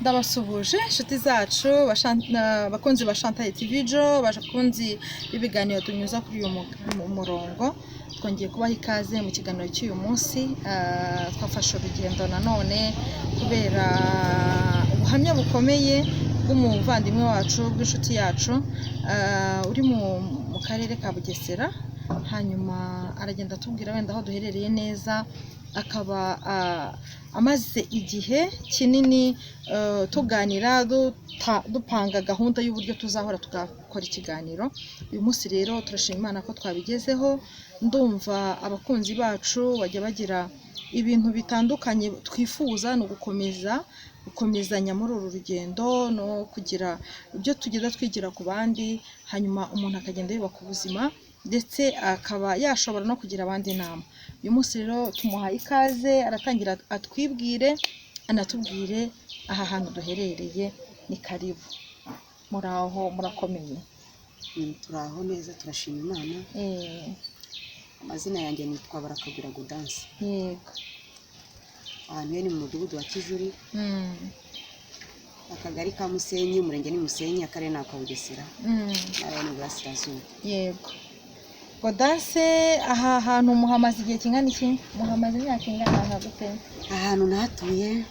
Ndabasuhuje inshuti zacu, bakunzi ba Chantal TV Jo, bakunzi b'ibiganiro tunyuza kuri uyu murongo. Twongeye kubaha ikaze mu kiganiro cy'uyu munsi. Twafashe urugendo nanone kubera ubuhamya bukomeye bw'umuvandimwe wacu, bw'inshuti yacu, uri mu karere ka Bugesera. Hanyuma aragenda atubwira wenda aho duherereye neza, akaba amaze igihe kinini tuganira, dupanga gahunda y'uburyo tuzahora tugakora ikiganiro. Uyu munsi rero turashima Imana ko twabigezeho. Ndumva abakunzi bacu bajya bagira ibintu bitandukanye twifuza, ni ugukomeza gukomezanya muri uru rugendo no kugira ibyo tugenda twigira ku bandi, hanyuma umuntu akagenda yubaka ubuzima, ndetse akaba yashobora no kugira abandi inama. Uyu munsi rero tumuhaye ikaze, aratangira atwibwire, anatubwire aha hantu duherereye. Ni karibu. Muraho, murakomeye? Turaho neza, turashima Imana. Amazina yanjye nitwa Barakagwira Gaudence. Ahantu he ni mu mudugudu wa Kijuri, akagari ka Musenyi, umurenge ni Musenyi, akarere ni aka Bugesera, intara ni Iburasirazuba. Yego, Gaudence, aha hantu muhamaze igihe kingana iki? Muhamaze imyaka ingana nka gute? Ahantu nahatuye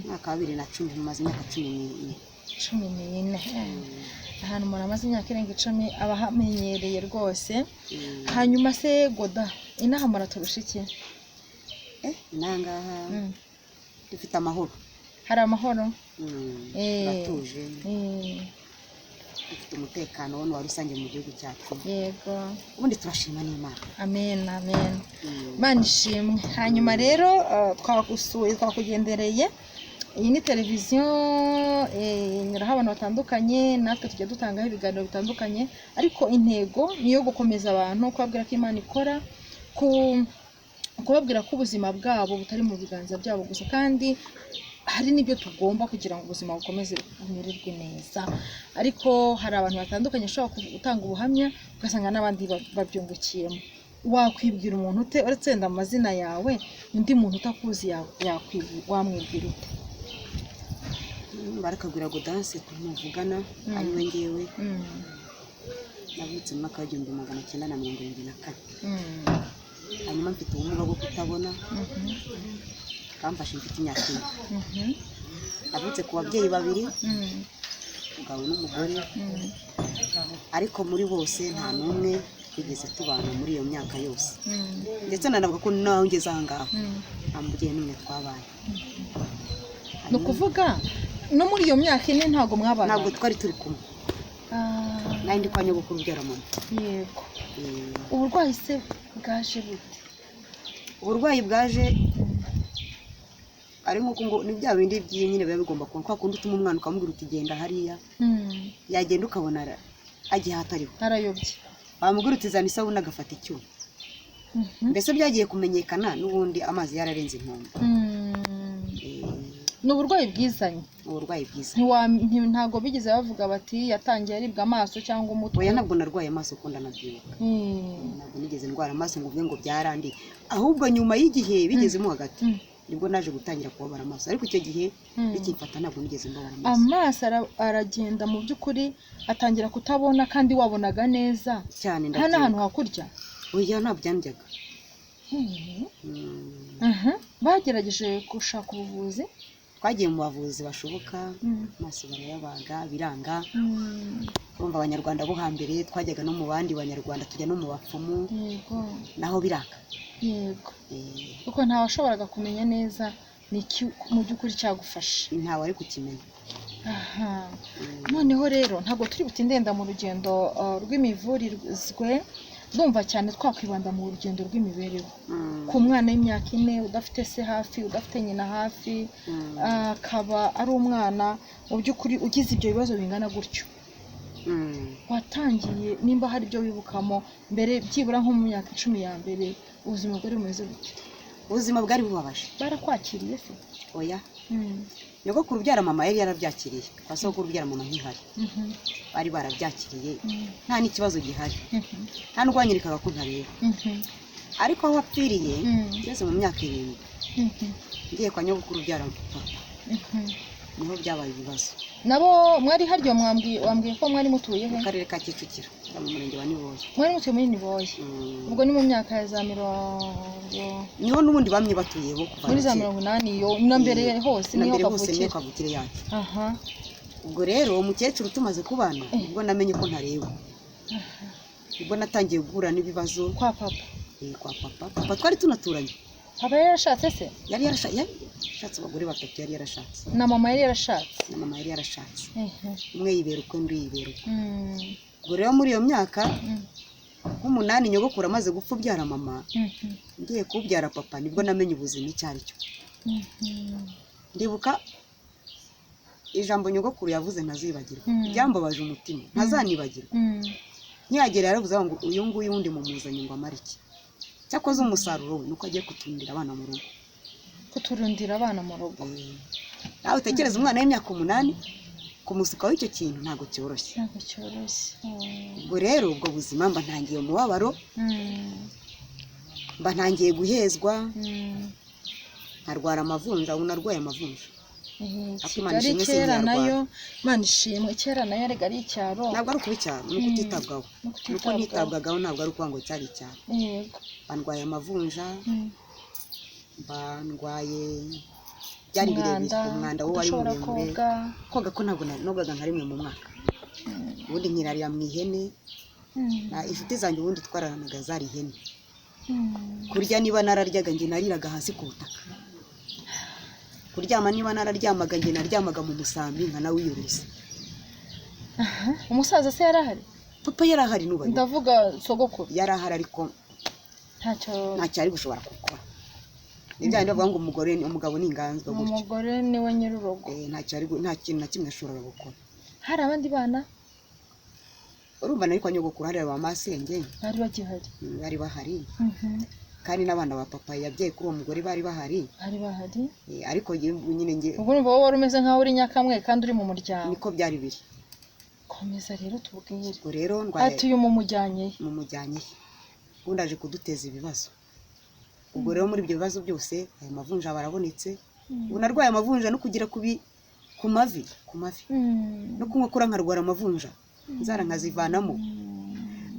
umwaka wa 2010, mumaze imyaka 14. 14. Ahantu umuntu amaze imyaka irenga 10 aba ahamenyereye rwose. Hanyuma se Goda, inaha muraturusha iki? Inaha ngaha dufite amahoro. Hari amahoro. Turatuje, dufite umutekano wa rusange mu gihugu cyacu. Ubundi turashima n'Imana. Amen, amen. Imana ishimwe. Hanyuma rero twagusuye, twakugendereye. Iyi ni televiziyo inyuraho abantu batandukanye, natwe tujya dutangaho ibiganiro bitandukanye, ariko intego ni iyo gukomeza abantu, kubabwira ko Imana ikora, kubabwira ko ubuzima bwabo butari mu biganza byabo gusa, kandi hari n'ibyo tugomba kugira ngo ubuzima bukomeze bumererwe neza. Ariko hari abantu batandukanye bashobora gutanga ubuhamya, ugasanga n'abandi babyungukiyemo. Wakwibwira umuntu ute, uretse wenda amazina yawe, undi muntu utakuzi wamwibwira ute? Barakagwira Gaudence muvugana, ari we ngewe. Navutse mu mwaka wa 1974. Hanyuma mfite ubumuga bwo kutabona, kamfashe mfite imyaka 4. Navutse ku babyeyi babiri, umugabo n'umugore, ariko muri bose nta n'umwe twigeze tubana muri iyo myaka yose. Ndetse nanavuga ko nawe ngeze aha ngaha nta mubyeyi n'umwe twabaye. Ni ukuvuga no muri iyo myaka 4 ntabwo mwabanaga? Ntabwo twari turi kumwe. Nari ndi kwa nyogokuru ubyara mama. Uburwayi se bwaje bute? Uburwayi bwaje ari nk'uko ngo ni bya bindi nyine biba bigomba kuba, kwa kundi utuma umwana ukamubwira uti genda hariya, yagenda ukabona agiye ahatariho. Arayobye. Wamubwira uti zana isabune, agafata icyuma. Mbese byagiye kumenyekana n'ubundi amazi yararenze inkombe. Ni uburwayi bwizanye? Uburwayi bwiza. Ntabwo bigeze bavuga bati yatangiye aribwa amaso cyangwa umutwe? Oya, ntabwo narwaye amaso kuko ndanabyibuka. Ntabwo nigeze ndwara amaso ngo uvuge ngo byarandiye, ahubwo nyuma y'igihe bigezemo hagati nibwo naje gutangira kubabara amaso, ariko icyo gihe bikimfata ntabwo nigeze mbabara amaso. Amaso aragenda mu by'ukuri, atangira kutabona kandi wabonaga neza? Cyane. Nta n'ahantu Ndabyibuka. hakurya? Oya, ntabwo byandyaga. Bagerageje gushaka ubuvuzi? Twagiye mu bavuzi bashoboka, amaso barayabaga biranga. Urumva Abanyarwanda bo hambere, twajyaga no mu bandi Banyarwanda, tujya no mu bapfumu, naho biranga. Kuko ntawashoboraga kumenya neza ni iki mu by'ukuri cyagufashe. Ntawe ari kukimenya. Aha. Noneho rero ntabwo turi butinde wenda mu rugendo rw'imivurizwe, ndumva cyane twakwibanda mu rugendo rw'imibereho ku mwana w'imyaka 4 udafite se hafi, udafite nyina hafi, akaba ari umwana mu by'ukuri ugize ibyo bibazo bingana gutyo. Watangiye, nimba hari ibyo wibukamo mbere, byibura nko mu myaka 10 ya mbere, ubuzima bwari bumeze bute? Ubuzima bwari bubabaje. Barakwakiriye se? Oya. Nyogokuru ubyara mama yari yarabyakiriye, kwa sogokuru ubyara mama nkihari bari barabyakiriye, nta n'ikibazo gihari, nta n'urwanyerekaga ko ntareba. Ariko aho apfiriye, ngeze mu myaka 7, ngiye kwa nyogokuru ubyara papa. Niho byabaye ibibazo. Nabo mwari haryo wambwiye ko mwari mutuye he? Mu karere ka Kicukiro, mu murenge wa Niboye. Mwari mutuye muri Niboye? Ubwo ni mu myaka ya za mirongo? Niho n'ubundi bamwe batuyeho kuva muri za kera. 80 iyo na mbere hose. Na Niho mbere hose niyo kavukire. Kavukire yacu. Aha. Ubwo rero umukecuru tumaze kubana, ubwo namenye ko ntareba, ubwo natangiye guhura n'ibibazo. Kwa papa? Kwa papa. Papa twari tunaturanye. Papa yari yarashatse se? Yari yarashatse abagore batatu, yari yarashatse. Na mama yari yarashatse? Na mama yari yarashatse. Ehe. Umwe yibera ukwe, undi yibera ukwe. Ubwo rero muri iyo myaka nk'umunani, nyogokuru amaze gupfa ubyara mama, ngiye kubyara papa, nibwo namenye ubuzima icyo ari cyo. Ndibuka ijambo nyogokuru yavuze ntazibagirwa, ryambabaje umutima, ntazanibagirwa. Nkihagera yaravuze ngo uyu nguyu wundi mumuzanye ngo amare iki? Cyakoze umusaruro we nuko agiye kuturindira abana mu rugo. Kuturundira abana mu rugo. Nawe utekereza umwana w'imyaka 8 kumusukaho icyo kintu, ntabwo cyoroshye. Ntabwo cyoroshye. Ubwo rero ubwo buzima mba ntangiye umubabaro, mba ntangiye guhezwa, nkarwara amavunja. Ubu narwaye amavunja. Ariko Imana Kigali ishimwe kera sinyarwara. Nayo Imana ishimwe, kera nayo erega ari icyaro. Ntabwo ari ukuba icyaro, ni ukutitabwaho. No Ni uko kutitabwaho. ntitabwagaho, ntabwo ari ukuvuga ngo cyari icyaro. Bandwaye amavunja, bandwaye, byari birebire. Umwanda, Umwanda wo wari udashobora muremure. koga. Koga ko ntabwo nogaga nka rimwe mu mwaka, ubundi nkirarira mu ihene. Na inshuti zanjye ubundi twararanaga zari ihene. Kurya niba nararyaga, njye nariraga hasi ku butaka. Kuryama niba nararyamaga, njye naryamaga mu musambi nkanawiyorosa. Umusaza se yari ahari? Papa yari ahari nuba. Ndavuga sogokuru. Yari ahari ariko ntacyo ntacyo yari gushobora gukora. Ni bya bindi bavuga ngo umugore ni umugabo ni inganzwa gutyo. Umugore niwe nyir'urugo. Ntacyo yari nta kintu na kimwe yashoboraga gukora. Hari abandi bana? Urumva nari kwa nyogokuru, hari ba masenge. Bari bagihari? Bari bahari. Kandi n'abana ba papa yabyaye kuri uwo mugore bari bahari. Bari bahari. Ariko nyine njye Ubwo urumva wowe wari umeze nk'aho uri nyakamwe kandi uri mu muryango. Niko byari biri. Komeza rero tubwire. Ubwo rero ndwaye. Ati uyu mumujyanye he? Mumujyanye he? Ubundi aje kuduteza ibibazo. Ubwo rero muri ibyo bibazo byose, ayo mavunja barabonetse. Ubu narwaye amavunja no kugera ku mavi, ku mavi, no kunywa kura nkarwara amavunja, inzara nkazivanamo.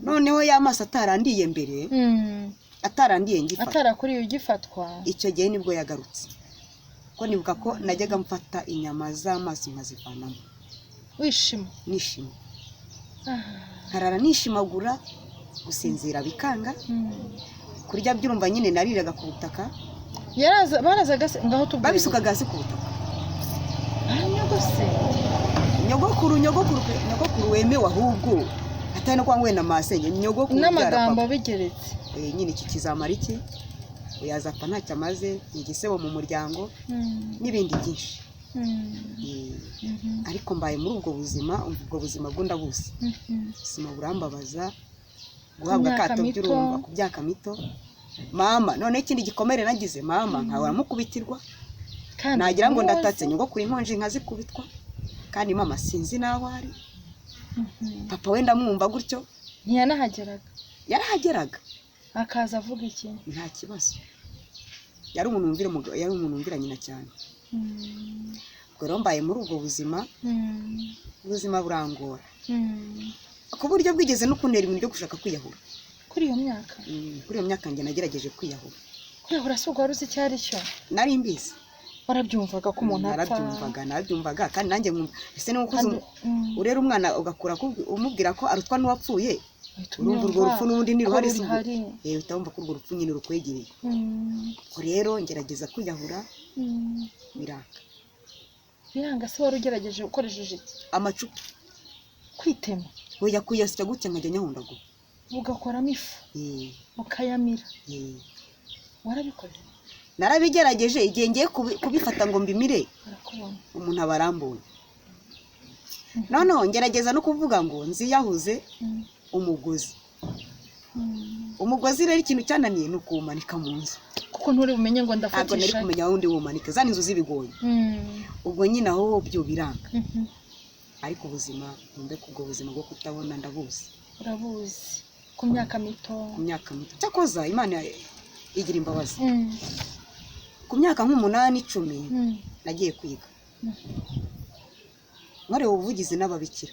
Noneho ya maso atarandiye mbere, atarandiye ngifata, Atarakuriye ugifatwa. Icyo gihe nibwo yagarutse, ko nibuka ko najyaga mfata inyama z'amaso nkazivanamo. Wishima? Nishima, nkarara nishimagura, gusinzira bikanga, kurya byurumva nyine nariraga ku butaka. Yaraza, barazaga se? Ngaho tubwire. Babisukaga hasi ku butaka. Nyogose? Nyogokuru, nyogokuru pe, nyogokuru wemewe, ahubwo atari no kwa ngo wenda masenge, nyogokuru ubyara N'amagambo papa. bigeretse. Nyine iki kizamara iki? Uyaza apfa ntacyo amaze, ni igisebo mu muryango, n'ibindi byinshi. Ariko mbaye muri ubwo buzima, umva ubwo buzima bwo ndabuzi. Ubuzima burambabaza, guhabwa myaka akato mito. By'urumva ku myaka mito, mama noneho ikindi gikomere nagize, mama nkahora mukubitirwa. Kandi Nagira ngo muzi. ndatatse nyogokuru, inkonji nkazikubitwa, kandi mama sinzi n'aho ari. Papa wenda mwumva gutyo. Ntiyanahageraga? Yarahageraga. Akaza avuga iki? Nta kibazo, yari umuntu wumvira yari umuntu wumvira nyina cyane. Ubwo rero mbaye muri ubwo buzima, ubuzima burangora ku buryo bwigeze no kuntera ibintu byo gushaka kwiyahura. Kuri iyo myaka? Kuri iyo myaka njye nagerageje kwiyahura. Kwiyahura si ubwo wari uzi icyo ari cyo? Nari mbizi. Warabyumvaga ko umuntu apfa? Narabyumvaga, kandi nanjye nkumva ese niba ukuze Kandi, urera umwana ugakura umubwira ko arutwa n'uwapfuye, uhita urumva urwo umwumva rupfu n'ubundi ntiruhari ko si ubwo. ruhari. Uhita wumva ko urwo rupfu nyine rukwegereye. Ubwo rero ngerageza kwiyahura, biranga. Biranga se wari ugerageje ukoresheje iki? Amacupa. Kwitema? Oya, kuyasya gutya nkajya nyahundagura. Ugakoramo ifu? Ukayamira? Eh. Warabikoze? Narabigerageje, igihe ngiye kubifata ngo mbimire, Barakubona. umuntu aba arambuye. Noneho ngerageza no kuvuga ngo nziyahuze umugozi. Umugozi rero ikintu cyananiye ni ukuwumanika mu nzu. Kuko nturi bumenye ngo Ntabwo nari ndafatisha. kumenya aho undi wumanika, za ni inzu z'ibigonyi. Ubwo nyine aho byo biranga. Ariko ubuzima, numve ko ubwo buzima bwo kutabona ndabuzi. Urabuzi ku myaka mito. Ku myaka mito. Cyakoza Imana igira imbabazi. Ku myaka nk'umunani, 10, nagiye kwiga. Nkorewe ubuvugizi n'ababikira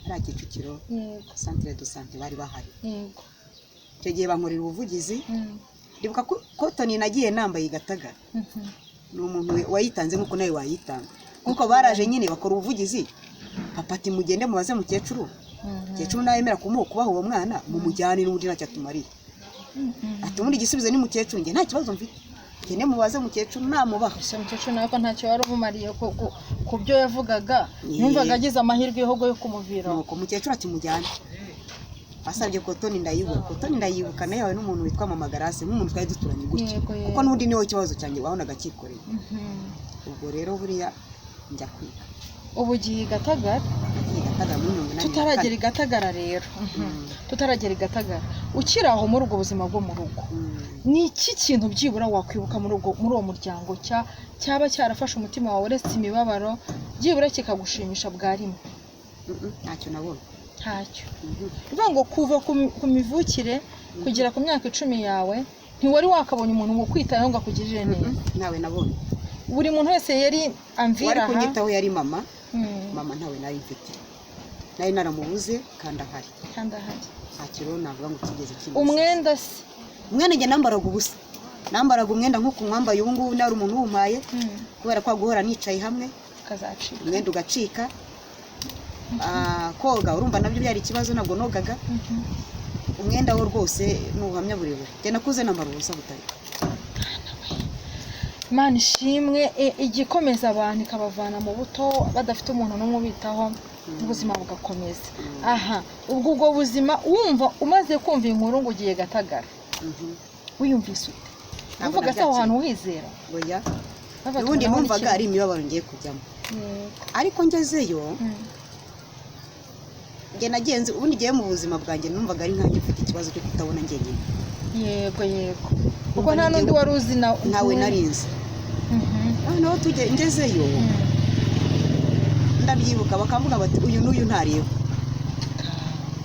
hariya Kicukiro, Yego. Centre de santé bari bahari. Icyo gihe bankorera ubuvugizi. Ndibuka ko kotoni nagiye nambaye i Gatagara, ni umuntu wayitanze nk'uko nawe wayitanga, kuko baraje nyine bakora ubuvugizi. Papa ati: "Mugende mubaze mukecuru, mukecuru nayemera kumuha kubaha uwo mwana mumujyane, n'ubundi ntacyo atumariye." Ati: "Ubundi igisubizo ni mukecuru, njye nta kibazo mfite, gende mubaze mukecuru namubaha." Ese mukecuru nawe ko ntacyo wari umumariye ku byo yavugaga, yumvaga agize amahirwe ahubwo yo kumuviraho? Nuko mukecuru ati: "Mujyane." Basabye kotoni ndayibura, kotoni ndayibuka nayo n'umuntu witwa Mama Garase, nk'umuntu twari duturanye gutya, Yego. kuko n'ubundi niwe kibazo cyanjye wabonaga cyikoreye. Ubwo rero buriya njya kwiga. Ubu ugiye i Gatagara? Nagiye i Gatagara muri 84. Tutaragera i Gatagara rero, tutaragera i Gatagara, ukiri aho muri ubwo buzima bwo mu rugo, ni iki kintu byibura wakwibuka muri uwo muryango cyaba cyarafashe umutima wawe, uretse imibabaro, byibura kikagushimisha bwa rimwe? Ntacyo nabonye. Ntacyo? Uvuga ngo kuva ku mivukire kugera ku myaka 10 yawe ntiwari wakabonye umuntu ngo ukwitayeho ngo akugirire neza? Ntawe nabonye. Buri muntu wese yari Wari amvira aha. kunyitaho yari mama. Mama ntawe nari mfite, nari naramubuze kandi ahari. Kandi ahari. Ntacyo rero navuga ngo kigeze kimeze. Umwenda se? Umwenda njye nambaraga ubusa, nambaraga umwenda nk'uku mwambaye ubu ngubu, nari umuntu uwumpaye, kubera ko guhora nicaye hamwe, ukazacika. Umwenda ugacika. Koga urumva nabyo byari ikibazo, ntabwo nogaga. Umwenda wo rwose ni ubuhamya burebure, njye nakuze nambara ubusa butari. Imana ishimwe, ijya ikomeza abantu ikabavana mu buto badafite umuntu n'umwe ubitaho, ubuzima bugakomeza. Aha ubwo buzima wumva umaze kumva inkuru ngo ugiye Gatagara, wiyumvise ute? Ntabwo Wumvaga se aho nabyakiriye. hantu wizera? Oya. Bavuga Ubundi ati, numvaga "Ndabona ari imibabaro ngiye kujyamo, Yego. ariko ngezeyo, njye nagenze, ubundi ngiye mu buzima bwanjye numvaga ari nkanjye ufite ikibazo cyo kutabona njyenyine. Yego, kuko nta n'undi wari uzi na Ntawe narinzi. Noneho tujye ngezeyo, ndabyibuka bakavuga bati: "Uyu n'uyu ntareba."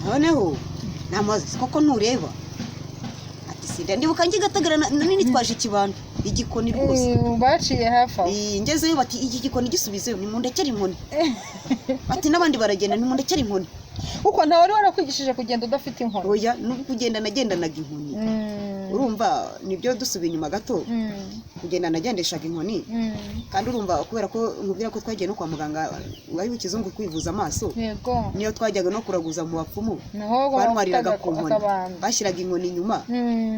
Noneho ntamubaza koko ntureba? Ati: "Sinda." Ndibuka njye Gatagara nari nitwaje ikibando, igikoni rwose. Baciye hafi aho. Ngezeyo bati: "Iki gikoni gisubizeyo, nimundekere inkoni." Bati: "N'abandi baragenda, nimundekere inkoni." Kuko ntawe wari warakwigishije kugenda udafite inkoni. Oya, nubwo kugenda nagendanaga inkoni. Urumva nibyo, dusubiye inyuma gato, kugenda nagendeshaga inkoni. Kandi urumva kubera ko nkubwira ko twagiye no kwa muganga wari w'ikizungu kwivuza amaso, niyo twajyaga no kuraguza mu bapfumu, Niho bantwariraga ku nkoni, akabando. bashyiraga inkoni inyuma,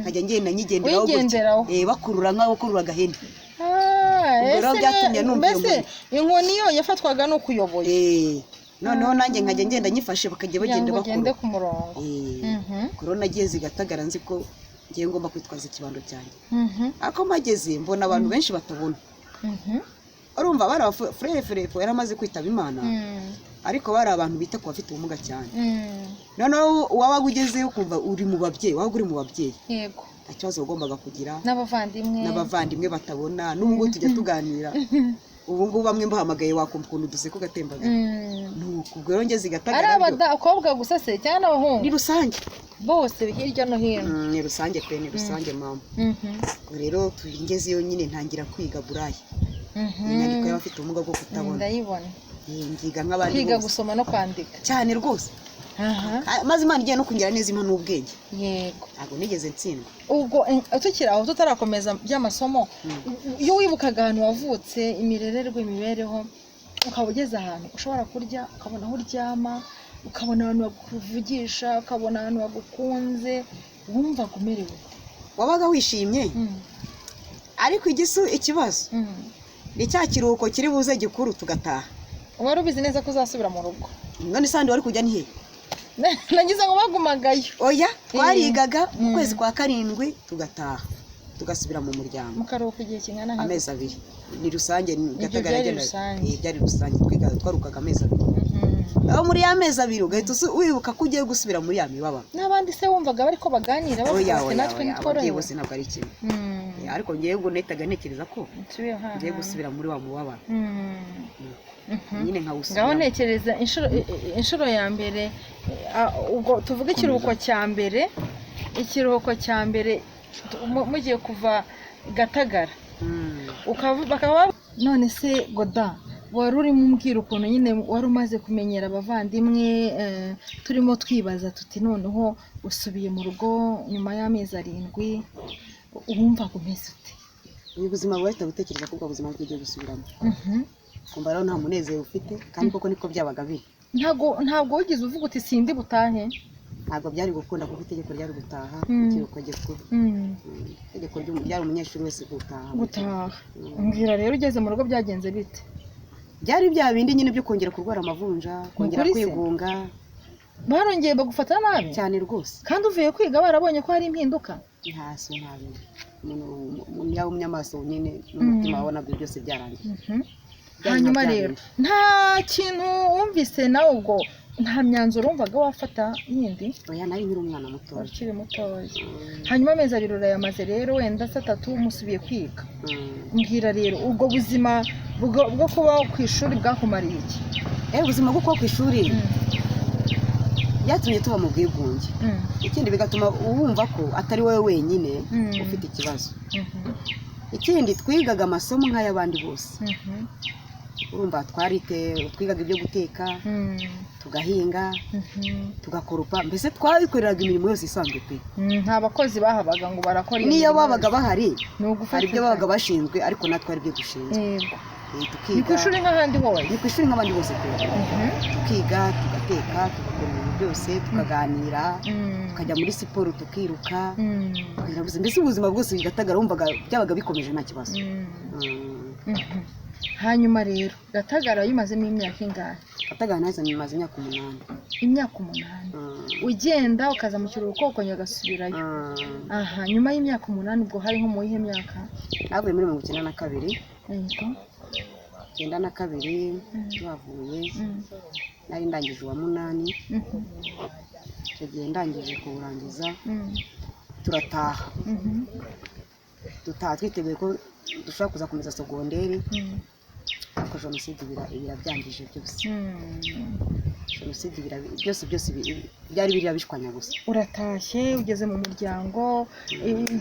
nkajya ngenda nyigenderaho gutya. Wigenderaho. Bakurura nk'aho bakurura agahene. Ah, Ubwo rero ese byatumye numva iyo mbese inkoni yo yafatwaga n'ukuyoboye? Noneho nanjye nkajya ngenda nyifashe, bakajya kugira bagenda ngo ugende bakurura. ku murongo. Korona nagiye zigatagara nzi ko ngiye ngomba kwitwaza ikibando cyanjye, ariko mpageze mbona abantu benshi batabona. Urumva bari frère Filipo yari amaze kwitaba Imana, ariko bari abantu bita ku bafite ubumuga cyane. Noneho wabaga ugezeyo ukumva uri mu babyeyi, wabaga uri mu babyeyi, nta kibazo wagombaga kugira. N'abavandimwe. N'abavandimwe batabona, n'ubu ngubu tujya tuganira, ubu ngubu bamwe mbahamagaye wakumva ukuntu duseka ugatembagara. Nuko ubwo rero ngeze i Ari Gatagara byo abakobwa gusa se cyangwa n'abahungu? Ni rusange. Bose hirya no hino. Ni rusange pe, ni rusange mama. Ubwo rero ngezeyo nyine ntangira kwiga braille, inyandiko y'abafite ubumuga bwo kutabona. Ndayibona. Ngiga nk'abandi Kwiga bose. gusoma no kwandika. Cyane rwose. Maze Imana igiye no kungira neza, impa n'ubwenge. Ntabwo nigeze ntsindwa. Ubwo tukiri aho tutarakomeza by'amasomo, iyo wibukaga ahantu wavutse, imirererwe, imibereho, ukaba ugeze ahantu ushobora kurya, ukabona aho uryama, ukabona abantu bakuvugisha, ukabona abantu bagukunze, wumvaga umerewe ute? Wabaga wishimye, ariko ikibazo ni cya kiruhuko kiri buze gikuru tugataha. Wari ubizi neza ko uzasubira mu rugo? None se ahandi wari kujya ni he? Nagize ngo bagumagayo. Oya, twarigaga mu kwezi kwa karindwi tugataha, tugasubira mu muryango. Mukaruhuka igihe kingana nka Amezi 2 ni rusange, ni Ibyo Gatagara. byari Yagendaga. rusange. Byari rusange, twigaga twarukaga amezi 2. Aho muri ya mezi 2 ugahita wibuka ko ugiye gusubira muri ya mibabaro. N'abandi se wumvaga bariko baganira bavuga Oya, bati oya, natwe oya, ababyeyi ntitworohewe? bose ntabwo ari kimwe. Ariko ngewe ubwo nahitaga ntekereza ko Nsubiye hahandi. ngiye gusubira muri wa mubabaro, nyine Ngaho nkawusubiramo. ntekereza inshuro ya mbere, ubwo tuvuge ikiruhuko cya mbere, ikiruhuko cya mbere mugiye kuva Gatagara, bakaba None se Goda, wari urimo umbwira ukuntu nyine wari umaze kumenyera abavandimwe, turimo twibaza tuti noneho usubiye mu rugo nyuma y'amezi 7, wumvaga umeze ute? Ubu buzima buhita gutekereza ko ubwo buzima bw'igiye gusubiramo, kumva rero nta munezero ufite, kandi koko niko byabaga biri. Ntabwo wigeze uvuga uti sindi butahe? Ntabwo byari gukunda kuko itegeko ryari gutaha ikiruhuko gikuru. Itegeko ryari umunyeshuri wese gutaha. Gutaha. Mbwira rero, ugeze mu rugo byagenze bite? Byari bya bindi nyine byo kongera kurwara amavunja, kongera Ukuri se? kwigunga. Barongeye bagufata nabi? Cyane rwose. Kandi uvuye kwiga barabonye ko hari impinduka? Ntaso, nta bintu. Umuntu yaba umunyamaso nyine n'umutima wabona ibyo byose byarangiye. Byari Hanyuma nka bya rero bindi. Nta kintu wumvise nawe ubwo, nta myanzuro wumvaga wafata yindi? Oya, nari nkiri umwana mutoya. Ukiri mutoya. Hanyuma amezi 2 urayamaze rero, wenda se 3, musubiye kwiga. Mbwira rero, ubwo buzima bwo kuba ku ishuri bwakumariye iki? Ubuzima bwo kuba ku ishuri byatumye tuba mu bwigunge. Ikindi bigatuma wumva ko atari wowe wenyine ufite ikibazo. Ikindi twigaga amasomo nk'ay'abandi bose. Urumva twarite twigaga ibyo guteka, tugahinga, tugakoropa, mbese twabikoreraga imirimo yose isanzwe pe. Nta bakozi bahabaga ngo barakora iyo Niyo mirimo babaga yose. bahari, Ni ugufata hari ibyo babaga bashinzwe, ariko natwe hari ibyo dushinzwe. Ni ku Tukiga. ishuri nk'ahandi hose. Ni ku ishuri nk'abandi bose pe. Tukiga, tugateka, tugakora ibintu byose, tukaganira, tukajya muri siporo, tukiruka, tukagira ubuzima, mbese ubuzima bwose bigatagara, wumvaga byabaga bikomeje nta kibazo. Hanyuma rero Gatagara yimazemo imyaka ingahe? Gatagara nazo maze imyaka 8. Imyaka 8. Ugenda ukaza mu kiruhuko ukongera ugasubirayo. Aha nyuma y'imyaka 8 ubwo hari nko mu yihe myaka? Navuye muri 92. 92 tuhavuye, nari ndangije uwa 8. Icyo gihe ndangije kuwurangiza, turataha. Dutaha twiteguye ko dushobora kuzakomeza sogonderi, ariko jenoside ibirabyangije byose. Jenoside byose byose byari biriya bishwanya gusa. Uratashye, ugeze mu muryango,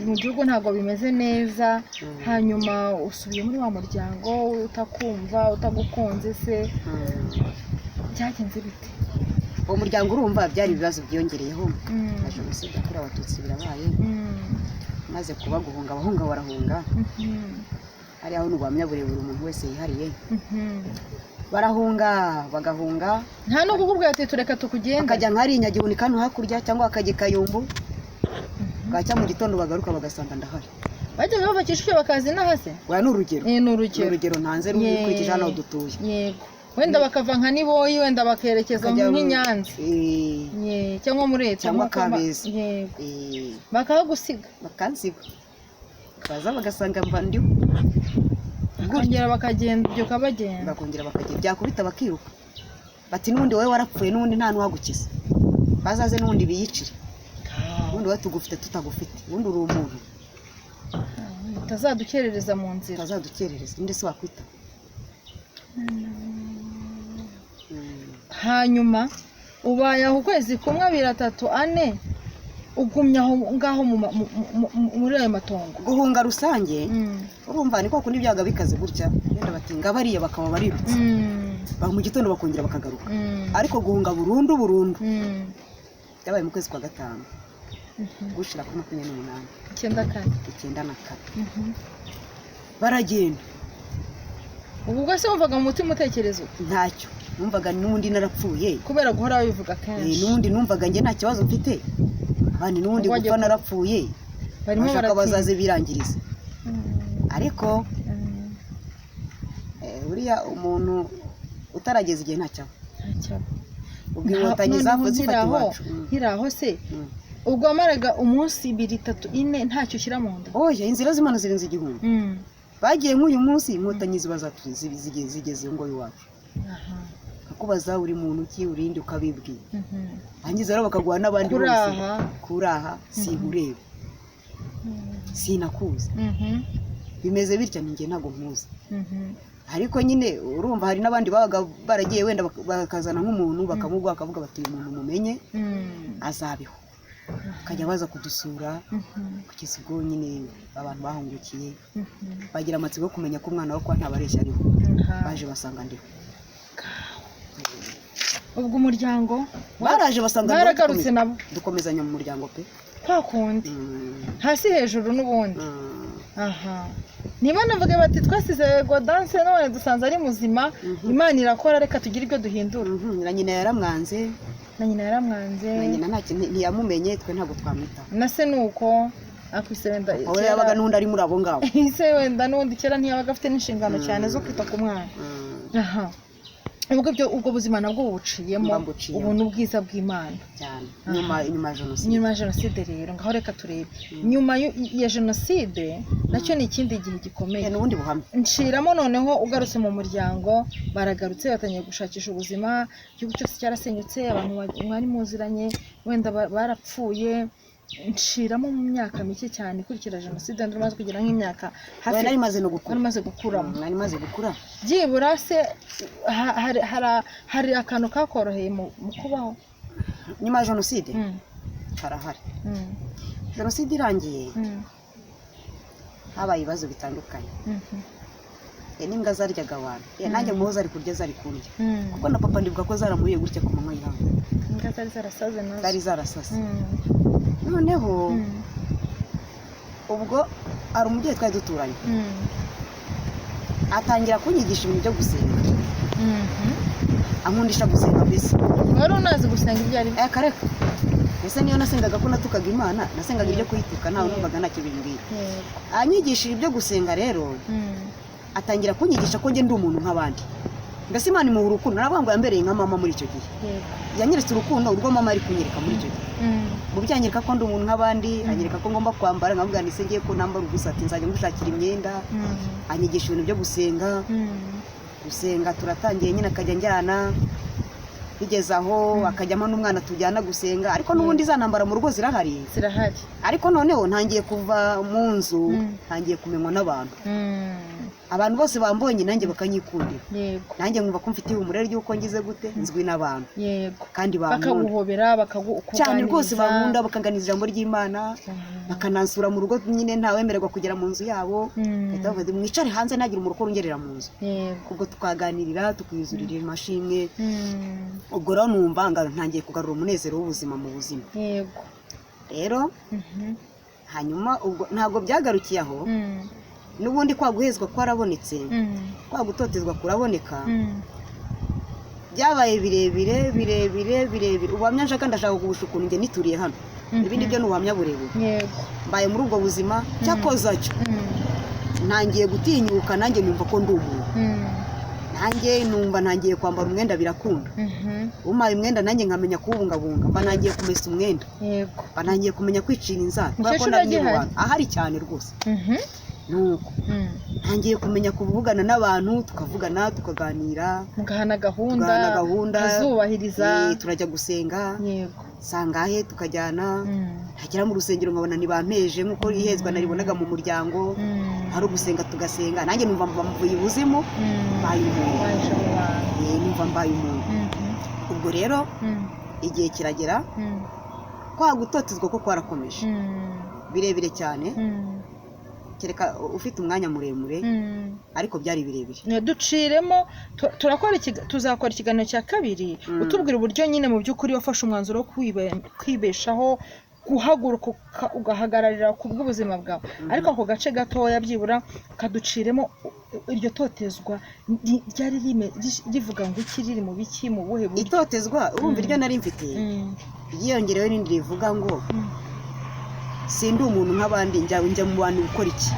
mu gihugu ntabwo bimeze neza. Hanyuma usubiye muri wa muryango utakumva, utagukunze se, byagenze bite? Uwo muryango urumva byari ibibazo byiyongereyeho na jenoside yakorewe Abatutsi birabaye. Maze kuba guhunga, abahunga barahunga. Hariya ni ubuhamya burebure umuntu wese yihariye. Barahunga, bagahunga. Nta no kukubwira ati tureka tukugenda? Bakajya nka hariya Nyagihuni kano hakurya, cyangwa bakajya i Kayumbu, bwacya mu gitondo bagaruka bagasanga ndahari. Bajyaga bava Kicukiro bakaza inaha se? Oya, ni urugero. Ni Ni urugero. urugero ntanze ukurikije hano dutuye. Yego, wenda bakava nka Niboyi, wenda bakerekeza Bakajya nk'i Nyanza. Cyangwa muri Leta Cyangwa Kabeza. Yego, bakahagusiga. Bakansiga, baza bagasanga mba ndiho. Bakongera bakagenda, ibyo ukabagenda. Bakongera bakagenda, byakubita bakiruka bati n'ubundi wowe warapfuye, n'ubundi nta n'uwagukiza, bazaze n'ubundi biyicire, ubundi wowe tugufite tutagufite, ubundi uri umuntu. Utazadukerereza mu nzira. Utazadukerereza, undi se wakwita. Hanyuma ubaye aho ukwezi kumwe, 2, 3, 4, ugumye aho ngaho muri ayo matongo. Guhunga rusange, urumva ni kwa kundi byabaga bikaze gutya, wenda bati ngabariya bakaba barirutse. Mu gitondo bakongera bakagaruka. Ariko guhunga burundu burundu byabaye mu kwezi kwa 5 gushira kuri 28. 94. 94. Baragenda. Ubu ubwo se wumvaga mu mutima utekereza ute? Ntacyo numvaga, n'ubundi narapfuye. Kubera guhora babivuga kenshi. N'ubundi numvaga njye nta kibazo mfite, abandi n'ubundi Ubwo wagiye gupfa narapfuye. Barimo Bashaka baratinda. bazaze birangiriza, ariko buriya umuntu utarageza igihe ntacyaba. Ntacyaba. Ubwo inkotanyi Noneho zavuze zifata nkiri aho- iwacu. Nkiri aho se, ubwo wamaraga umunsi, 2, 3, 4 ntacyo ushyira mu nda? Oya, inzira z'Imana zirenze igihumbi. Bagiye nk'uyu munsi, inkotanyi ziba zigeze ngo iwacu, kubaza uri muntu ki, urindi ukabibwira. Hangiza rero bakaguha n'abandi bose. Kuraha. Kuraha sinkureba, sinakuzi. Bimeze bitya, ni njye ntabwo nkuzi. Ariko nyine urumva hari n'abandi babaga baragiye, wenda bakazana nk'umuntu bakamuguha, bakavuga bati uyu muntu mumenye azabeho. Bakajya baza kudusura kugeza ubwo nyine abantu bahungukiye, bagira amatsiko yo kumenya ko umwana wo kwa Ntabareshya ariho. Baje basanga ndiho. Ubwo umuryango Baraje basanga ndiho, baragarutse nabo. Dukomezanya mu muryango pe. Kwa kundi hasi hejuru n'ubundi. Aha niba navuga bati twasize Gaudence none dusanze ari muzima, Imana irakora, reka tugire ibyo duhindura. Na nyina yaramwanze. Na nyina yaramwanze. Na nyina nta kintu, ntiyamumenye, twe ntabwo twamwitaho. Na se ni uko akwise wenda. Aho yabaga n'undi ari muri abo ngabo. Se wenda n'ubundi kera ntiyabaga afite n'inshingano cyane zo kwita ku mwana. Aha ubwo ibyo ubwo buzima nabwo bubuciyemo. Mba mbuciyemo. Ubu ni ubwiza bw'Imana. Cyane, nyuma ya jenoside. Nyuma ya jenoside rero, ngaho reka turebe nyuma ya jenoside, nacyo ni ikindi gihe gikomeye. N'ubundi buhamya. Nshiramo noneho ugarutse mu muryango, baragarutse batangiye gushakisha ubuzima, igihugu cyose cyarasenyutse, abantu mwari muziranye wenda barapfuye. Nshiramo mu myaka mike cyane ikurikira jenoside, wenda umaze kugira nk'imyaka hafi Oya, nari maze no gukura. Wari umaze gukuramo. Nari maze gukura. Byibura se hari akantu kakoroheye mu kubaho? Nyuma ya jenoside harahari. Jenoside irangiye, habaye ibibazo bitandukanye. N'imbwa zaryaga abantu. Nanjye muho zari kurya, zari kundya, kuko na papa ndibuka ko zaramuriye gutya ku manywa y'ihangu. Imbwa zari zarasaze nazo. Zari zarasase. Noneho ubwo hari umubyeyi twari duturanye, atangira kunyigisha ibintu byo gusenga, ankundisha gusenga mbese. Wari unazi gusenga ibyo ari byo? Kareka, ese niyo nasengaga ko natukaga Imana? Nasengaga ibyo kuyituka, ntawe numvaga ntacyo bimbwiye. Anyigishije ibyo gusenga rero, atangira kunyigisha ko njye ndi umuntu nk'abandi, mbese Imana imuha urukundo. Naravuga ngo yambereye nka mama muri icyo gihe. Yanyeretse urukundo urwo mama ari kunyereka muri icyo gihe. Mu byanyereka ko ndi umuntu nk'abandi, anyereka ko ngomba kwambara, nkavuga nti se ngiye ko nambara ubusa? Ati nzajya ngushakira imyenda. Anyigisha ibintu byo gusenga. Gusenga turatangiye nyine, akajya anjyana, bigeze aho akajyamo n'umwana tujyana gusenga, ariko n'ubundi za ntambara mu rugo zirahari. Zirahari. Ariko noneho ntangiye kuva mu nzu, ntangiye kumenywa n'abantu. Abantu bose bambonye nanjye bakanyikundira. Nanjye nkumva ko mfite ihumure ry'uko ngize gute, nzwi n'abantu. Kandi bankunda. Bakaguhobera, bakagukuganiriza. Cyane rwose, bankunda, bakanganiza ijambo ry'Imana, bakanansura mu rugo nyine, ntawemererwa kugera mu nzu yabo. Bahita bavuga bati, mwicare hanze, ntagire umurokore ungerera mu nzu. Ubwo tukaganirira, tukiyuzurira amashimwe. Ubwo rero numva ntangiye kugarura umunezero w'ubuzima mu buzima. Rero hanyuma ubwo ntabwo byagarukiye aho. N'ubundi kwa guhezwa kwarabonetse, kwa gutotezwa kuraboneka. Byabaye birebire birebire birebire. Ubuhamya nshaka, ndashaka kugusha ukuntu njye nituriye hano. Ibindi byo ni ubuhamya burebure. Mbaye muri ubwo buzima, cyakoza cyo ntangiye gutinyuka, nanjye numva ko ndi umuntu. Nanjye numva ntangiye kwambara umwenda birakunda. Umpaye umwenda nanjye nkamenya kuwubungabunga, mba ntangiye kumesa umwenda, mba ntangiye kumenya kwicira inzara kubera ko Umukecuru nari mu agihari? bantu ahari cyane rwose. Nuko ntangiye kumenya kuvugana n'abantu, tukavugana, tukaganira, mugahana gahunda. Tugahana gahunda. Mukazubahiriza. Turajya gusenga sangahe, tukajyana. Ntagera mu rusengero nkabona ntibampeje nk'uko ihezwa naribonaga mu muryango. Hari ugusenga, tugasenga, nanjye numva mvuye ibuzimu, mbaye umuntu. Waje mu bantu. Numva mbaye umuntu. Ubwo rero igihe kiragera, kwa gutotezwa ko kwarakomeje, birebire cyane, kereka ufite umwanya muremure, ariko byari birebire. Duciremo, turakora tuzakora ikiganiro cya kabiri, utubwira uburyo nyine mu by'ukuri wafashe umwanzuro wo kwibeshaho, guhaguruka ugahagararira ku bw'ubuzima bwawe, ariko ako gace gatoya byibura kaduciremo. Iryo totezwa ryari rivuga ngo iki, riri mu biki, mu buhe buryo? Itotezwa urumva iryo nari mfite ryiyongerewe n'irindi rivuga ngo sindi umuntu nk'abandi, njya mu bantu gukora iki?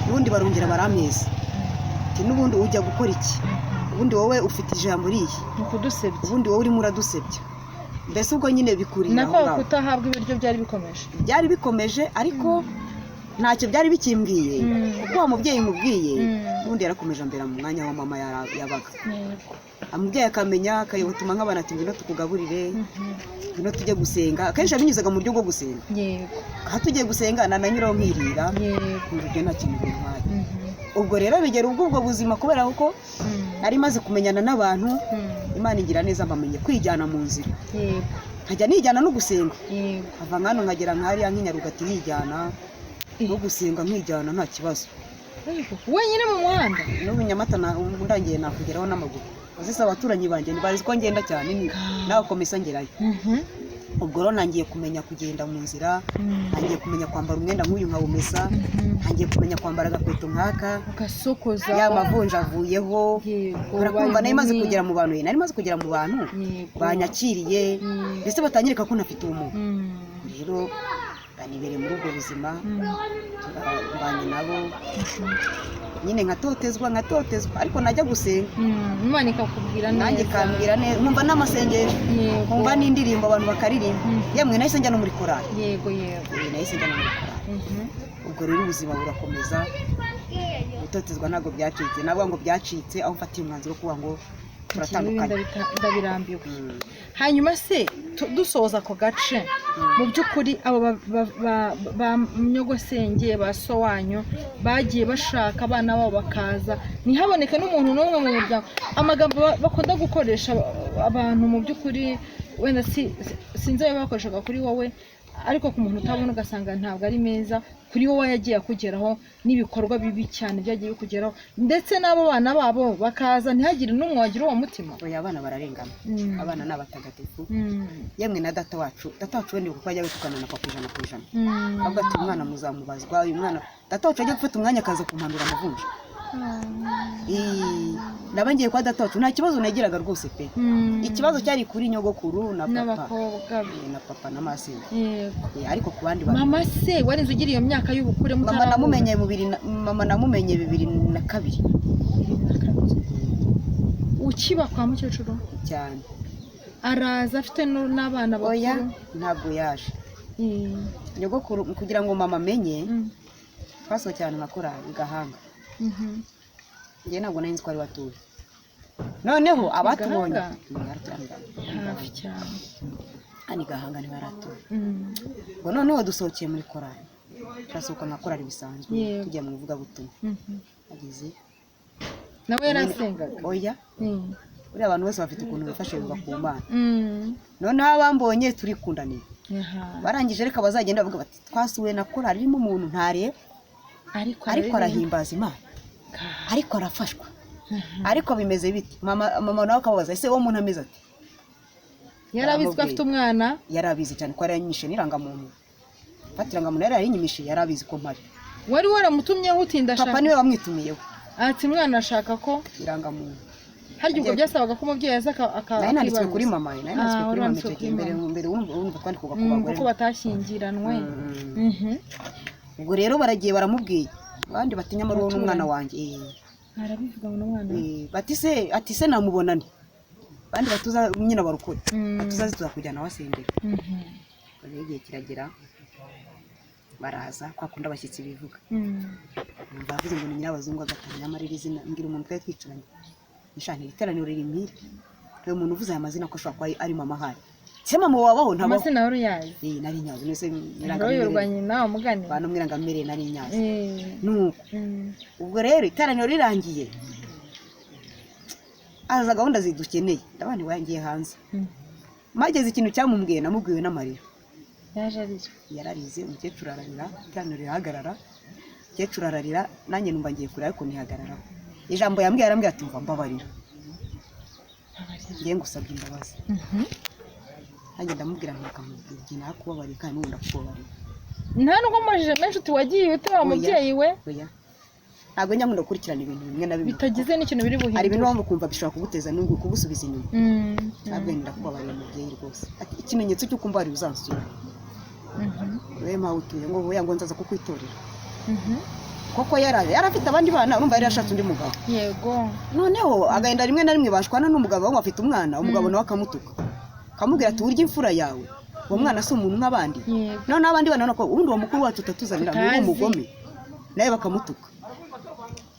Ubundi barongera barampeza. Ati n'ubundi ujya gukora iki? Ubundi wowe ufite ijambo rihe? Ni ukudusebya. Ubundi wowe urimo uradusebya. Mbese ubwo nyine bikurira aho nako ngaho. Kutahabwa ibiryo byari bikomeje. Byari bikomeje, ariko ntacyo byari bikimbwiye, kuko wa mubyeyi mubwiye n'ubundi yarakomeje ambera mu mwanya wa mama yabaga. Umubyeyi akamenya, akayibutuma nk'abana, ati ngwino tukugaburire, ngwino tujye gusenga. Akenshi yabinyuzaga mu buryo bwo gusenga. Aha tugiye gusenga nananyuraho nkirira, nkumva ibyo nta kintu bintwaye. Ubwo rero bigera ubwo buzima, kubera ko nari maze kumenyana n'abantu, Imana igira neza, mbamenye kwijyana mu nzira. Nkajya nijyana no gusenga. Yego. Nkava nkano nkagera nkariya nk'inyarugati nkijyana no gusenga, nkijyana nta kibazo. Yego. Wenyine mu muhanda? N'ubu Nyamata ndangiye nakugeraho n'amaguru. Uzise abaturanyi banjye ntibazi ko ngenda cyane, ni nawe komesa ngerayo. Ubwo rero ntangiye kumenya kugenda mu nzira, ntangiye kumenya kwambara umwenda nk'uyu nkawumesa, ntangiye kumenya kwambara agakweto nk'aka, ugasokoza. Ya mavunja avuyeho. Yego. Urakumva nari maze Inkumi. kugera mu bantu, nari maze kugera mu bantu banyakiriye, ndetse batanyereka ko ntafite ubumuga. Rero banibereye muri ubwo buzima, mbanye nabo nyine, nkatotezwa nkatotezwa, ariko najya gusenga, Imana ikakubwira neza. Nanjye ikambwira neza, nkumva n'amasengesho, nkumva n'indirimbo abantu bakaririmba. Yemwe nahise njya no muri korali. Yego yego. Nahise njya no muri korali. Ubwo rero ubuzima burakomeza, gutotezwa ntabwo byacitse, navuga ngo byacitse aho mfatiye umwanzuro wo kuvuga ngo turatandukanye. Ndabirambiwe. Hanyuma se dusoza ako gace, mu by'ukuri abo ba nyogosenge ba so wanyu bagiye bashaka abana babo bakaza, ntihaboneke n'umuntu n'umwe mu muryango. Amagambo bakunda gukoresha abantu mu by'ukuri, wenda sinzi ayo bakoreshaga kuri wowe, ariko ku muntu utabona ugasanga ntabwo ari meza kuri wowe, yagiye akugeraho n'ibikorwa bibi cyane byagiye bikugeraho, ndetse n'abo bana babo bakaza ntihagire n'umwe wagira uwo mutima. Oya, abana bararengana. Abana ni abatagatifu. Yemwe na data wacu, data wacu wenda kuko ajya gutukana na papa 100%. Avuga ati umwana muzamubazwa uyu mwana. Data wacu ajya gufata umwanya akaza kumpanura amavunja. Naba ngiye kwa data wacu nta kibazo nagiraga rwose pe. Ikibazo cyari kuri nyogokuru na papa n'abakobwa be. Na papa na masenge. Yego. Ariko ku bandi bantu. Mama se warinze ugira iyo myaka y'ubukure Mama mutarahura? namumenye mama namumenye 2002. 2002. Ukiba kwa mukecuru? Cyane. Araza afite n'abana Oya, bakuru? ntabwo yaje. Nyogokuru, kugira ngo mama amenye, twasohokeye ahantu nka korali i Gahanga. Njye ntabwo nari nzi ko ari watuye. Noneho abatubonye Gahanga? Yaratuye hano i Gahanga. Hafi cyane. Hano i Gahanga niho yaratuye. Ubwo noneho dusohokeye muri korali, turasohoka nka korali bisanzwe, tujya mu ivugabutumwa. Ageze Nawe yarasengaga? Oya. Buriya abantu bose bafite ukuntu bifashe biva ku Mana. Noneho abambonye turikundaniye, barangije reka bazagenda bavuga bati twasuwe na korali irimo umuntu ntareba, ariko ariko arahimbaza Imana, ariko arafashwa, ariko bimeze bite? Mama nawe akababaza, ese uwo muntu ameze ati? Yari abizi ko afite umwana? Yari abizi cyane ko yari yanyishe n'irangamuntu, fata irangamuntu yari yarinyimishije, yari abizi ko mpari. Wari waramutumyeho utinda Papa ashaka niwe wamwitumiyeho. Ati umwana ashaka ko Irangamuntu. Harya ubwo byasabaga ko umubyeyi aza Nari nanditswe akibaruza? kuri mama, nari nanditswe Ah, kuri wari mama wanditswe icyo gihe. kuri Mbere mama. mbere wumva twandikwaga ku bagore. Kuko batashyingiranwe. Ubwo rero baragiye baramubwiye, abandi bati nyamara uwo ni umwana wanjye. Arabivuga ngo n'umwana we. Bati se, ati se namubona nte? Abandi batuza nyine abarokore, batuzaze tuzakujyana wasengera. Rero igihe kiragera baraza, kwa kundi abashyitsi bivuga. Numva bavuze ngo ni nyirabazungu agatanga, nyamara iri zina mbwira umuntu twari twicaranye nishanira iteraniro riri mpiri, uyu muntu uvuze aya mazina ko ashobora kuba ari mama ahari, se mama wabaho ntabaho? Amazina wari uyazi? Nari nyazi nese. Royorwa nyina umugani. Bantu mwirangamere nari nyazi. Nuko ubwo rero iteraniro rirangiye aza gahunda zidukeneye, ndabona iwe hanze. Mageze ikintu cyamubwiye namubwiwe n'amarira. Yaje arira? Yararize, umukecuru ararira, iteraniro rirahagarara, umukecuru ararira, nanjye numva ngiye kurira ariko ntihagararaho. Ijambo yambwiye, yarambwiye ati mva mbabarira, ngiye ngusabye imbabazi. Nanjye ndamubwira nti akamubwira igihe nakubabariye kandi n'ubu ndakubabarira. Nta nubwo mubajije menshi uti wagiye ute wa Oya. mubyeyi we? Oya, ntabwo njya nkunda gukurikirana ibintu bimwe na bimwe bitagize n'ikintu biri Hari ibintu buhindure. wumva ukumva bishobora kuguteza n'ungu kugusubiza inyuma. Ntabwo ndakubabarira mubyeyi rwose. Ati ikimenyetso cy'uko umbabarira uzansura. We mpawe utuye ngo oya, ngo nzaza kukwitorera. Koko yaraje, yari afite abandi bana, urumva yari yashatse undi mugabo. Yego. Noneho agahinda rimwe na rimwe bashwana n'umugabo ngo afite umwana, umugabo nawe akamutuka, akamubwira ati urya imfura yawe, uwo mwana si umuntu nk'abandi. Yego. Noneho abandi bana nako ubundi uwo mukuru wacu utatuzanira ni Tutazi. umugome, nawe bakamutuka.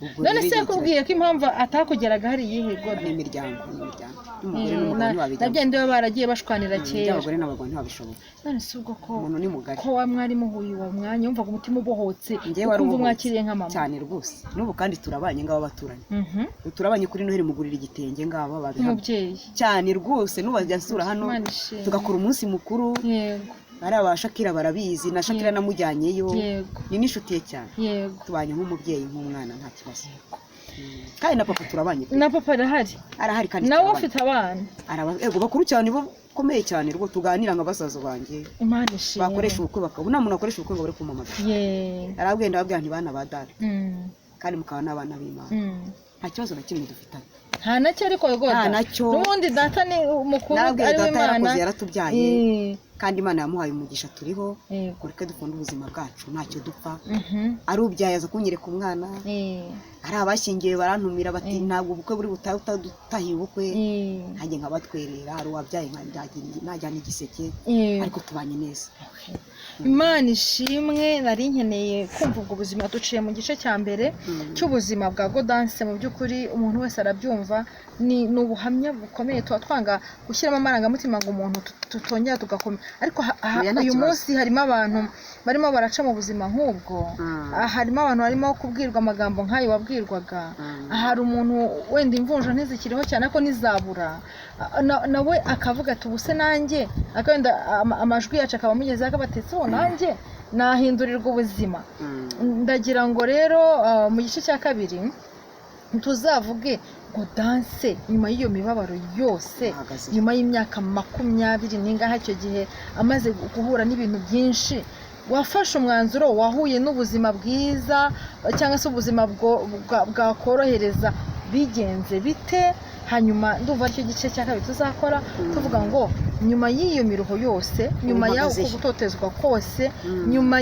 Ubwo None rero se igihe yakubwiye ko impamvu atakugeraga hari iyihe kiragera. Goda? Ni imiryango, ni imiryango y'umugore n'umugabo ntiwabijyamo. Nabyo ndiba baragiye bashwanira kera. Iby'abagore n'abagabo ntiwabishobora. None se ubwo ko Umuntu ni mugari. ko wa mwari muhuye uwo mwanya, wumvaga umutima ubohotse, Njyewe wari ukumva ubohotse. umwakiriye nka mama? Cyane rwose. N'ubu kandi turabanye, ngabo abaturanyi. Turabanye, kuri Noheli mugurira igitenge, ngaba babihamya. Nk'umubyeyi. Cyane rwose, n'ubu ajya ansura hano, Imana ishimwe. tugakora umunsi mukuru. Ari aba Shakira barabizi, na Shakira namujyanyeyo. Ni n'inshuti ye cyane. Tubanye nk'umubyeyi nk'umwana, nta kibazo. Kandi na papa turabanye pe. Na papa arahari? Arahari kandi Nawe turabanye. ufite abana? Ego, bakuru cyane, bo bakomeye cyane rwo, tuganira nka basaza banjye. Imana ishimwe. Bakoresha ubukwe bakaba nta muntu wakoresha ubukwe ngo bari kumamagara. Arabwira, ndababwira nti bana ba data, kandi mukaba n'abana b'Imana, nta kibazo na kimwe dufitanye. Nta nacyo ariko rwose. Nta nacyo. N'ubundi data ni umukuru Narabwiye ari data, w'Imana. yarakoze, yaratubyaye, kandi Imana yamuhaye umugisha, turiho. Kureke dukunde ubuzima bwacu, ntacyo dupfa. Ari ubyaye aza kunyereka umwana, ari abashyingiwe barantumira bati ntabwo ubukwe buri butahe utadutahiye ubukwe, nanjye nkabatwerera. Hari uwabyaye najyana igiseke, ariko tubanye neza. Imana ishimwe. Nari nkeneye kumva ubwo buzima. Duciye mu gice cya mbere cy'ubuzima bwa Godanse. Mu by'ukuri umuntu wese arabyumva, ni ubuhamya bukomeye. Tuba twanga gushyiramo amarangamutima ngo umuntu tutongera tugakomera, ariko Oya, nta uyu kibazo. munsi harimo abantu barimo baraca mu buzima nk'ubwo. Harimo abantu barimo kubwirwa amagambo nk'ayo wabwirwaga. Hari umuntu wenda imvunja ntizikiriho cyane, ariko ntizabura. Nawe akavuga ati ubu se nanjye, wenda amajwi yacu akaba amugezeho, akabatetse ubu nanjye nahindurirwa ubuzima. Ndagira ngo rero mu gice cya kabiri tuzavuge ngo danse nyuma y'iyo mibabaro yose, Ahagaze. nyuma y'imyaka 20 n'ingahe icyo gihe amaze guhura n'ibintu byinshi, wafashe umwanzuro, wahuye n'ubuzima bwiza cyangwa se ubuzima bwakorohereza, bigenze bite? Hanyuma ndumva aricyo gice cya kabiri tuzakora, tuvuga ngo nyuma y'iyo miruho yose, nyuma y'uko Uhagaze he? gutotezwa kose, nyuma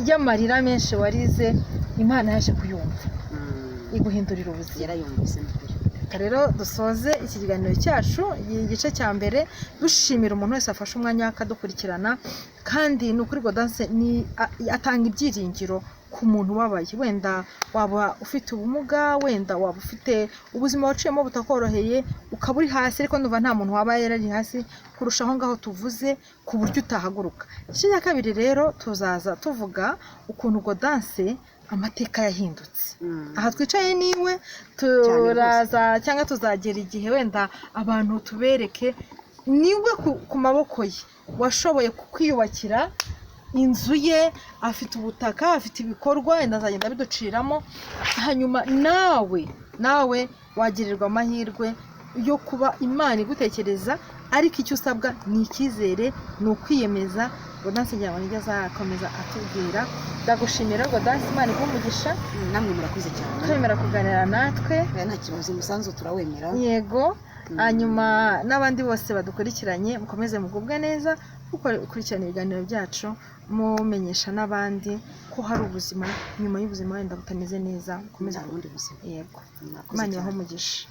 y'amarira menshi warize, Imana yaje kuyumva, iguhindurira ubuzima. Yarayumvise ni ukuri. Reka rero dusoze iki kiganiro cyacu, igice cya mbere, dushimira umuntu wese wafashe umwanya akadukurikirana. Kandi ni ukuri Godanse ni atanga ibyiringiro ku muntu ubabaye. Wenda waba ufite ubumuga, wenda waba ufite ubuzima waciyemo butakoroheye, ukaba uri hasi, ariko ndumva nta muntu waba yarari hasi kurusha aho ngaho tuvuze ku buryo utahaguruka. Igice cya kabiri rero tuzaza tuvuga ukuntu Godanse amateka yahindutse. Aha twicaye niwe turaza cyangwa tuzagera igihe wenda abantu tubereke niwe ku maboko ye washoboye kwiyubakira inzu ye, afite ubutaka, afite ibikorwa, wenda azagenda abiduciramo. Hanyuma nawe wagirirwa amahirwe yo kuba Imana igutekereza, ariko icyo usabwa ni icyizere, ni ukwiyemeza. Godanse ngira ngo nibyo azakomeza atubwira. Ndagushimira Godanse, Imana iguhe umugisha. Namwe murakoze cyane. Kwemera kuganira natwe. Oya, nta kibazo, umusanzu turawemera. Yego. Hanyuma n'abandi bose badukurikiranye, mukomeze mugubwe neza, mukurikirana ibiganiro byacu, mumenyesha n'abandi ko hari ubuzima nyuma y'ubuzima wenda butameze neza. Mukomeze. Nta bundi buzima. Yego. Murakoze Imana ibahe cyane. umugisha.